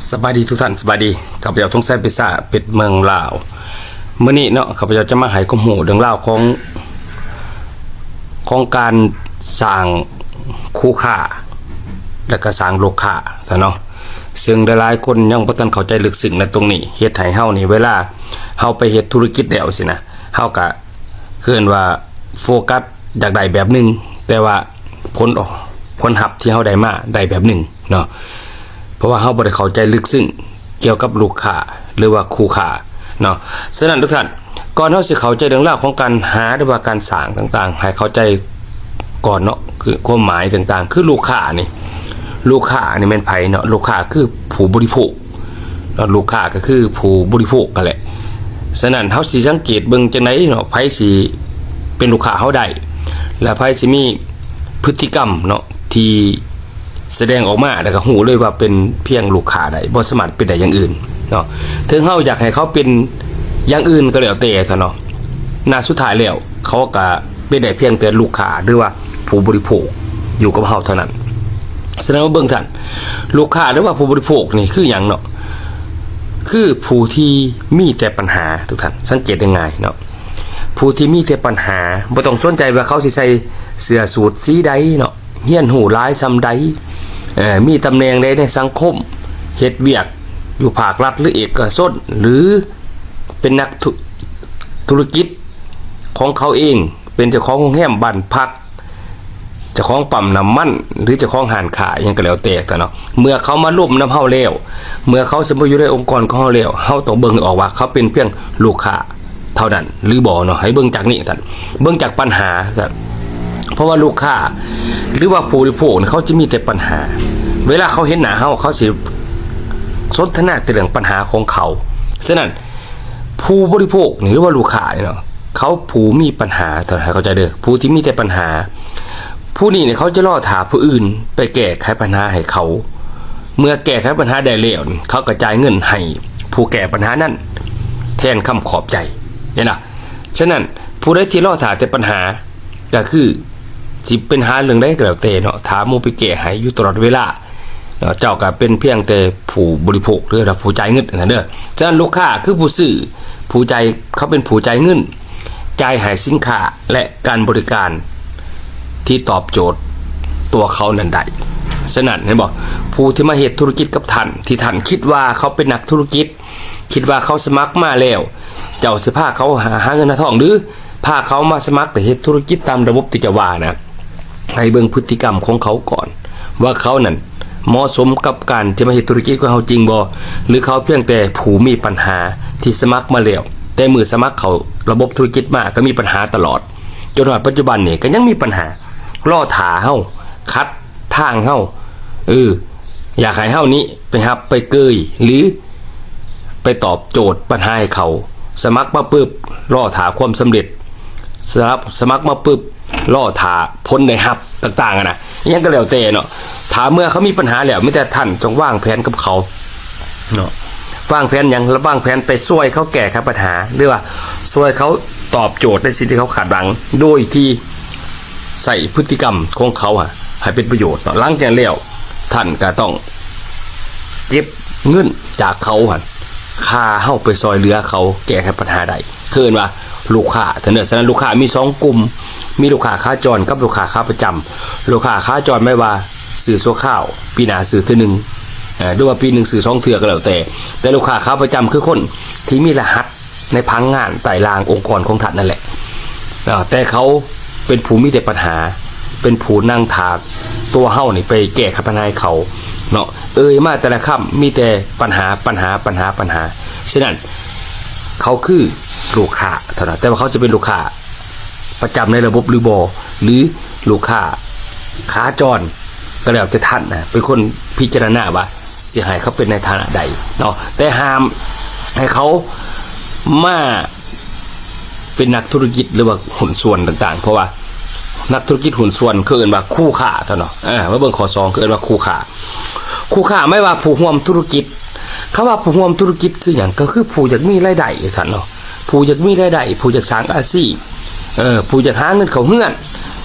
ສະບາຍດີທຸກທ່ານ, ສະບາຍດີ. ຂ້າພະເຈົ້າ ທອງໄຊ ເປສາ ເປັດເມືອງລາວ. ມື້ນີ້ເນາະ ຂ້າພະເຈົ້າຈະມາໃຫ້ຄວາມຮູ້ເລື່ອງລາວຂອງ ຂອງການສ້າງຄູ່ຄ້າ ແລະກະສ້າງລູກຄ້າຊະເນາະ. ເຊິ່ງຫຼາຍໆຄົນຍັງບໍ່ທັນເຂົ້າໃຈເລິກເຊິ່ງໃນຕົງນີ້, ເຮັດໃຫ້ເຮົານີ້ ເວລາເຮົາໄປເຮັດທຸລະກິດແລ້ວຊີ້ນະ, ເຮົາກະ ເອີ້ນວ່າໂຟກັສຢາກໄດ້ແບບໜຶ່ງ, ແຕ່ວ່າຜົນອອກ ຜົນຮັບທີ່ເຮົາໄດ້ມາໄດ້ແບບໜຶ່ງເນາະ, ເພາະວ່າເຮົາບໍ່ໄດ້ເຂົ້າໃຈເລິກເຊິ່ງກ່ຽວກັບລູກຄ້າ ຫຼືວ່າຄູ່ຄ້າເນາະ. ສະນັ້ນທຸກທ່ານ, ກ່ອນເຮົາຊິເຂົ້າໃຈເລື່ອງລາວຂອງການຫາ ຫຼືວ່າການສ້າງຕ່າງໆ ໃຫ້ເຂົ້າໃຈກ່ອນເນາະ, ຄືຄວາມໝາຍຕ່າງໆ ຄືລູກຄ້ານີ້ ລູກຄ້ານີ້ແມ່ນໃຜເນາະ? ລູກຄ້າຄືຜູ້ບໍລິໂພກ ເນາະ, ລູກຄ້າກໍຄືຜູ້ບໍລິໂພກຫັ້ນແຫຼະ. ສະນັ້ນ ເຮົາຊິສັງເກດເບິ່ງຈັ່ງໃດເນາະ, ໃຜຊິເປັນລູກຄ້າເຮົາໄດ້ ແລະ ໃຜຊິມີພຶດຕິກຳເນາະ ທີ່ສະແດງອອກມາ ແລ້ວກໍຮູ້ເລີຍວ່າເປັນພຽງລູກຄ້າໄດ້, ບໍ່ສາມາດເປັນໄດ້ຢ່າງອື່ນເນາະ. ເຖິງເຮົາຢາກໃຫ້ເຂົາເປັນຢ່າງອື່ນກໍແລ້ວແຕ່ຊະເນາະ, ນະ ສຸດທ້າຍແລ້ວ ເຂົາກໍເປັນໄດ້ພຽງແຕ່ລູກຄ້າ ຫຼືວ່າຜູ້ບໍລິໂພກຢູ່ກັບເຮົາເທົ່ານັ້ນ. ສະນັ້ນມາເບິ່ງທ່ານ, ລູກຄ້າ ຫຼືວ່າຜູ້ບໍລິໂພກນີ້ຄືຫຍັງເນາະ? ຄືຜູ້ທີ່ມີແຕ່ບັນຫາ ທຸກທ່ານ ສັງເກດງ່າຍໆເນາະ, ຜູ້ທີ່ມີແຕ່ບັນຫາ ບໍ່ຕ້ອງສົນໃຈວ່າເຂົາຊິໃສ່ເສື້ອສູດສີໃດເນາະ, ຮຽນຮູ້ຫຼາຍສ່ຳໃດ, ເອີ ມີຕຳແໜ່ງໃດໃນສັງຄົມ, ເຮັດວຽກຢູ່ພາກລັດ ຫຼື ເອກະຊົນ ຫຼື ເປັນນັກທຸ ທຸລະກິດຂອງເຂົາເອງ, ເປັນເຈົ້າຂອງໂຮງແຮມບ້ານພັກ, ເຈົ້າຂອງປ້ຳນ້ຳມັນ ຫຼື ເຈົ້າຂອງຮ້ານຄ້າ ອີ່ຫຍັງກໍແລ້ວແຕ່ຊະເນາະ, ເມື່ອເຂົາມາລົມນຳເຮົາແລ້ວ, ເມື່ອເຂົາສະມາຢູ່ໃນອົງກອນຂອງເຮົາແລ້ວ, ເຮົາຕ້ອງເບິ່ງໃຫ້ອອກວ່າເຂົາເປັນພຽງລູກຄ້າເທົ່ານັ້ນ ຫຼື ບໍ່ເນາະ. ໃຫ້ເບິ່ງຈາກນີ້ທ່ານ, ເບິ່ງຈາກບັນຫາທ່ານ, ເພາະວ່າລູກຄ້າ ຫຼືວ່າຜູ້ບໍລິໂພກນີ້ ເຂົາຈະມີແຕ່ບັນຫາ, ເວລາເຂົາເຫັນໜ້າເຮົາ ເຂົາຊິສົນທະນາແຕ່ເລື່ອງບັນຫາຂອງເຂົາ. ສະນັ້ນ ຜູ້ບໍລິໂພກນີ້ ຫຼືວ່າລູກຄ້ານີ້ເນາະ, ເຂົາຜູ້ມີບັນຫາ, ໃຫ້ເຂົ້າໃຈເດີ, ຜູ້ທີ່ມີແຕ່ບັນຫາ ຜູ້ນີ້ນີ້ ເຂົາຈະລໍຖ້າຜູ້ອື່ນໄປແກ້ໄຂບັນຫາໃຫ້ເຂົາ, ເມື່ອແກ້ໄຂບັນຫາໄດ້ແລ້ວນີ້ ເຂົາກໍຈ່າຍເງິນໃຫ້ຜູ້ແກ້ບັນຫານັ້ນແທນຄຳຂອບໃຈ, ເຫັນລະ? ສະນັ້ນ ຜູ້ໃດທີ່ລໍຖ້າແຕ່ບັນຫາ ກໍຄືຊິເປັນຫາເລື່ອງໃດກໍແລ້ວແຕ່ເນາະ, ຖ້າໝູ່ໄປແກ້ໃຫ້ຢູ່ຕະຫຼອດເວລາ ເນາະ, ເຈົ້າກໍເປັນພຽງແຕ່ຜູ້ບໍລິໂພກ ຫຼືວ່າຜູ້ຈ່າຍເງິນນັ້ນເດີ. ສະນັ້ນ ລູກຄ້າຄືຜູ້ຊື້, ຜູ້ຈ່າຍ, ເຂົາເປັນຜູ້ຈ່າຍເງິນ, ຈ່າຍໃຫ້ສິນຄ້າ ແລະ ການບໍລິການທີ່ຕອບໂຈດຕົວເຂົານັ້ນໄດ້. ສະນັ້ນ ເຫັນບໍ່? ຜູ້ທີ່ມາເຮັດທຸລະກິດກັບທ່ານ, ທີ່ທ່ານຄິດວ່າເຂົາເປັນນັກທຸລະກິດ, ຄິດວ່າເຂົາສະໝັກມາແລ້ວ, ເຈົ້າຊິພາເຂົາຫາ, ຫາເງິນຫາທອງ ຫຼື ພາເຂົາມາສະໝັກໄປເຮັດທຸລະກິດຕາມລະບົບທີ່ເຈົ້າວ່ານະ, ໃຫ້ເບິ່ງພຶດຕິກຳຂອງເຂົາກ່ອນ ວ່າເຂົານັ້ນເໝາະສົມກັບການທີ່ມາເຮັດທຸລະກິດກັບເຮົາຈິງບໍ່ ຫຼື ເຂົາພຽງແຕ່ຜູ້ມີບັນຫາທີ່ສະໝັກມາແລ້ວ, ແຕ່ມື້ສະໝັກເຂົ້າລະບົບທຸລະກິດມາກໍມີບັນຫາຕະຫຼອດ, ຈົນຮອດປັດຈຸບັນນີ້ກໍຍັງມີບັນຫາ, ລໍຖ້າເຮົາ, ຂັດທາງເຮົາ, ເອີ ຢາກໃຫ້ເຮົານີ້ໄປຮັບໄປເກີຍ ຫຼື ໄປຕອບໂຈດບັນຫາໃຫ້ເຂົາ. ສະໝັກມາປຶບ ລໍຖ້າຄວາມສຳເລັດ, ສະໝັກ, ສະໝັກມາປຶບ ລໍຖ້າຜົນໄດ້ຮັບຕ່າງໆຫັ້ນນະ, ອີ່ຫຍັງກໍແລ້ວແຕ່ເນາະ. ຖ້າເມື່ອເຂົາມີບັນຫາແລ້ວ ມີແຕ່ທ່ານຈົ່ງວາງແຜນກັບເຂົາເນາະ. ວາງແຜນຫຍັງ? ວາງແຜນໄປຊ່ວຍເຂົາແກ້ໄຂບັນຫາ ຫຼືວ່າຊ່ວຍເຂົາຕອບໂຈດໃນສິ່ງທີ່ເຂົາຄາດຫວັງ ໂດຍທີ່ໃຊ້ພຶດຕິກຳຂອງເຂົາໃຫ້ເປັນປະໂຫຍດເນາະ. ຫຼັງຈາກນັ້ນແລ້ວ ທ່ານກໍຕ້ອງເກັບເງິນຈາກເຂົາຫັ້ນ ຄ່າເຮົາໄປຊ່ອຍເຫຼືອເຂົາແກ້ໄຂບັນຫາໄດ້ ເອີ້ນວ່າລູກຄ້າເທົ່ານັ້ນ. ສະນັ້ນ ລູກຄ້າມີສອງກຸ່ມ, ມີລູກຄ້າຂາຈອນກັບລູກຄ້າຂາປະຈຳ. ລູກຄ້າຂາຈອນໝາຍວ່າຊື້ຊົ່ວຄາວ, ປີໜ້າຊື້ເທື່ອໜຶ່ງ, ເອີ ຫຼືວ່າປີໜຶ່ງຊື້ສອງເທື່ອກໍແລ້ວແຕ່. ແຕ່ລູກຄ້າຂາປະຈຳຄືຄົນທີ່ມີລະຫັດໃນຜັງງານໃຕ້ລ່າງອົງກອນຂອງທ່ານນັ້ນແຫຼະ, ເອີ ແຕ່ເຂົາເປັນຜູ້ມີແຕ່ບັນຫາ, ເປັນຜູ້ນັ່ງຖ້າຕົວເຮົານີ້ໄປແກ້ໄຂບັນຫາໃຫ້ເຂົາເນາະ. ເອີ່ຍມາແຕ່ລະຄຳມີແຕ່ບັນຫາ, ບັນຫາ, ບັນຫາ, ບັນຫາ. ສະນັ້ນ ເຂົາຄືລູກຄ້າເທົ່ານັ້ນ, ແຕ່ວ່າເຂົາຊິເປັນລູກຄ້າປະຈຳໃນລະບົບຫຼືບໍ່ ຫຼື ລູກຄ້າຂາຈອນ ກໍແລ້ວແຕ່ທ່ານນະເປັນຄົນພິຈາລະນາວ່າຊິໃຫ້ເຂົາເປັນໃນຖານະໃດເນາະ, ແຕ່ຫ້າມໃຫ້ເຂົາມາເປັນນັກທຸລະກິດ ຫຼືວ່າຫຸ້ນສ່ວນຕ່າງໆ, ເພາະວ່າ ນັກທຸລະກິດຫຸ້ນສ່ວນ ເຂົາເອີ້ນວ່າຄູ່ຄ້າ ທ່ານເນາະ. ເອີ ມາເບິ່ງຂໍ້ສອງ ເຂົາເອີ້ນວ່າຄູ່ຄ້າ. ຄູ່ຄ້າໝາຍວ່າຜູ້ຮ່ວມທຸລະກິດ. ຄຳວ່າຜູ້ຮ່ວມທຸລະກິດຄືຫຍັງ? ກໍຄືຜູ້ຢາກມີລາຍໄດ້ ທ່ານເນາະ, ຜູ້ຢາກມີລາຍໄດ້, ຜູ້ຢາກສ້າງອາຊີບ, ເອີ ຜູ້ຢາກຫາເງິນເຂົ້າເຮືອນ,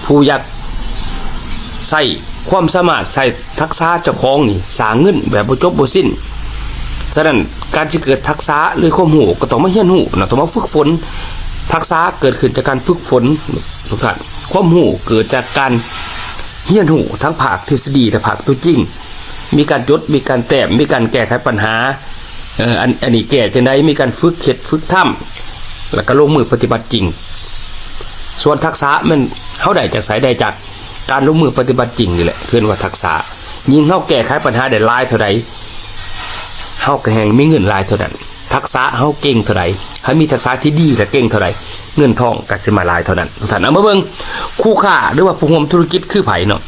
ຜູ້ຢາກໃຊ້ຄວາມສາມາດ, ໃຊ້ທັກສະເຈົ້າຂອງນີ້ສ້າງເງິນແບບບໍ່ຈົບບໍ່ສິ້ນ. ສະນັ້ນ ການຊິເກີດທັກສະ ຫຼື ຄວາມຮູ້ ກໍຕ້ອງມາຮຽນຮູ້ເນາະ, ຕ້ອງມາຝຶກຝົນ. ທັກສະເກີດຂຶ້ນຈາກການຝຶກຝົນ ທຸກທ່ານ. ຄວາມຮູ້ເກີດຈາກການຮຽນຮູ້ທັງພາກທິດສະດີ ແລະ ພາກຕົວຈິງ, ມີການຈົດ, ມີການແຕ້ມ, ມີການແກ້ໄຂບັນຫາ, ເອີ ອັນ ອັນນີ້ແກ້ຈັ່ງໃດ, ມີການຝຶກເຮັດຝຶກທຳ ແລ້ວກໍລົງມືປະຕິບັດຈິງ. ສ່ວນທັກສະແມ່ນເຮົາໄດ້ຈາກໃສ? ໄດ້ຈາກການລົງມືປະຕິບັດຈິງນີ້ແຫຼະ ເອີ້ນວ່າທັກສະ. ຍິ່ງເຮົາແກ້ໄຂບັນຫາໄດ້ຫຼາຍເທົ່າໃດ ເຮົາກໍແຮ່ງມີເງິນຫຼາຍເທົ່ານັ້ນ. ທັກສະເຮົາເກັ່ງເທົ່າໃດ, ໃຫ້ມີທັກສະທີ່ດີ ແລະ ເກັ່ງເທົ່າໃດ, ເງິນທອງກໍຊິມາຫຼາຍເທົ່ານັ້ນ. ທຸກທ່ານ ເອົາມາເບິ່ງ ຄູ່ຄ້າ ຫຼືວ່າຜູ້ຮ່ວມທຸລະກິດຄືໃຜເນາະ?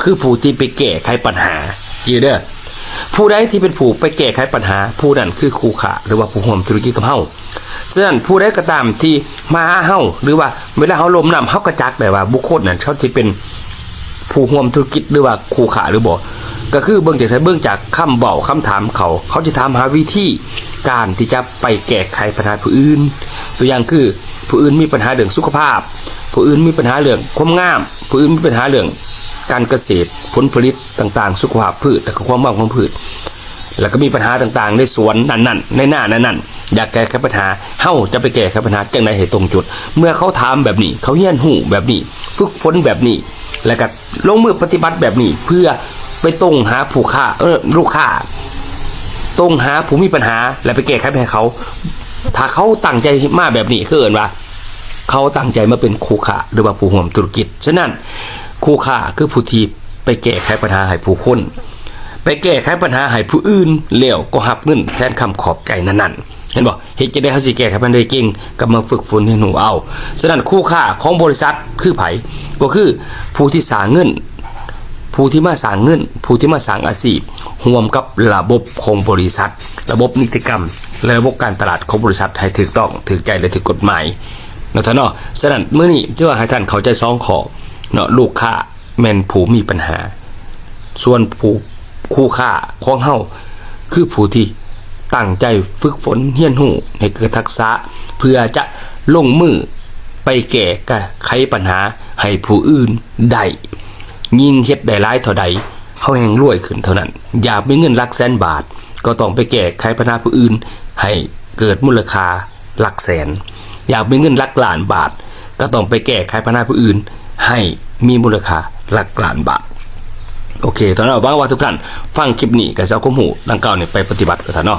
ຄືຜູ້ທີ່ໄປແກ້ໄຂບັນຫາ. ຈື່ເດີ, ຜູ້ໃດທີ່ເປັນຜູ້ໄປແກ້ໄຂບັນຫາ, ຜູ້ນັ້ນຄືຄູ່ຄ້າ ຫຼືວ່າຜູ້ຮ່ວມທຸລະກິດກັບເຮົາ. ສະນັ້ນ ຜູ້ໃດກໍຕາມທີ່ມາຫາເຮົາ ຫຼືວ່າເວລາເຮົາລົມນຳ, ເຮົາກໍຈັກໄດ້ວ່າບຸກຄົນນັ້ນເຂົາຊິເປັນຜູ້ຮ່ວມທຸລະກິດ ຫຼືວ່າຄູ່ຄ້າຫຼືບໍ່. ກໍຄືເບິ່ງຈາກໃສ? ເບິ່ງຈາກຄຳເວົ້າຄຳຖາມເຂົາ. ເຂົາຈະຖາມຫາວິທີການທີ່ຈະໄປແກ້ໄຂບັນຫາຜູ້ອື່ນ. ຕົວຢ່າງຄື ຜູ້ອື່ນມີບັນຫາເລື່ອງສຸຂະພາບ, ຜູ້ອື່ນມີບັນຫາເລື່ອງຄວາມງາມ, ຜູ້ອື່ນມີບັນຫາເລື່ອງການກະເສດ, ຜົນຜະລິດຕ່າງໆ, ສຸຂະພາບພືດ ແລະ ກໍຄວາມງາມຂອງພືດ, ແລ້ວກໍມີບັນຫາຕ່າງໆໃນສວນນັ້ນໆ, ໃນນານັ້ນໆ. ຢາກແກ້ໄຂບັນຫາ, ເຮົາຈະໄປແກ້ໄຂບັນຫາຈັ່ງໃດໃຫ້ຕົງຈຸດ? ເມື່ອເຂົາຖາມແບບນີ້, ເຂົາຮຽນຮູ້ແບບນີ້, ຝຶກຝົນແບບນີ້, ແລ້ວກໍລົງມືປະຕິບັດແບບນີ້ ເພື່ອໄປຕົງຫາຜູ້ຄ້າ, ເອີ, ລູກຄ້າ, ຕົງຫາຜູ້ມີບັນຫາ ແລ້ວໄປແກ້ໄຂໃຫ້ເຂົາ. ຖ້າເຂົາຕັ້ງໃຈມາແບບນີ້ ຄືເອີ້ນວ່າເຂົາຕັ້ງໃຈມາເປັນຄູ່ຄ້າ ຫຼືວ່າຜູ້ຮ່ວມທຸລະກິດ. ສະນັ້ນ ຄູ່ຄ້າຄືຜູ້ທີ່ໄປແກ້ໄຂບັນຫາໃຫ້ຜູ້ຄົນ, ໄປແກ້ໄຂບັນຫາໃຫ້ຜູ້ອື່ນ ແລ້ວກໍຮັບເງິນແທນຄຳຂອບໃຈນັ້ນໆ. ເຫັນບໍ່? ເຮັດຈັ່ງໃດເຮົາຊິແກ້ໄຂບັນຫາໄດ້ເກັ່ງ? ກໍມາຝຶກຝົນຮຽນຮູ້ເອົາ. ສະນັ້ນ ຄູ່ຄ້າຂອງບໍລິສັດຄືໃຜ? ກໍຄືຜູ້ທີ່ສ້າງເງິນ, ຜູ້ທີ່ມາສ້າງເງິນ, ຜູ້ທີ່ມາສ້າງອາຊີບ ຮ່ວມກັບລະບົບຂອງບໍລິສັດ, ລະບົບນິຕິກຳ ແລະ ລະບົບການຕະຫຼາດຂອງບໍລິສັດໃຫ້ຖືກຕ້ອງ, ຖືກໃຈ ແລະ ຖືກກົດໝາຍເນາະທ່ານເນາະ. ສະນັ້ນ ມື້ນີ້ຖືວ່າໃຫ້ທ່ານເຂົ້າໃຈສອງຂໍ້ເນາະ, ລູກຄ້າ ແມ່ນຜູ້ມີບັນຫາ, ສ່ວນຜູ້ ຄູ່ຄ້າຂອງເຮົາ ຄືຜູ້ທີ່ຕັ້ງໃຈຝຶກຝົນຮຽນຮູ້ໃຫ້ເກີດທັກສະ ເພື່ອຈະລົງມືໄປແກ້ໄຂບັນຫາໃຫ້ຜູ້ອື່ນໄດ້. ຍິ່ງເຮັດໄດ້ຫຼາຍເທົ່າໃດ ເຮົາແຮ່ງລວຍຂຶ້ນເທົ່ານັ້ນ. ຢາກມີເງິນຫຼັກແສນບາດ ກໍຕ້ອງໄປແກ້ໄຂບັນຫາຜູ້ອື່ນໃຫ້ເກີດມູນລະຄ່າ ຫຼັກແສນ, ຢາກມີເງິນຫຼັກລ້ານບາດ ກໍຕ້ອງໄປແກ້ໄຂບັນຫາຜູ້ອື່ນໃຫ້ມີມູນລະຄ່າຫຼັກລ້ານບາດ. ໂອເຄ ທ່ານເນາະ, ຫວັງວ່າທຸກທ່ານຟັງຄລິບນີ້ກໍຊິເອົາຄວາມຮູ້ດັ່ງກ່າວນີ້ໄປປະຕິບັດເນາະທ່ານເນາະ.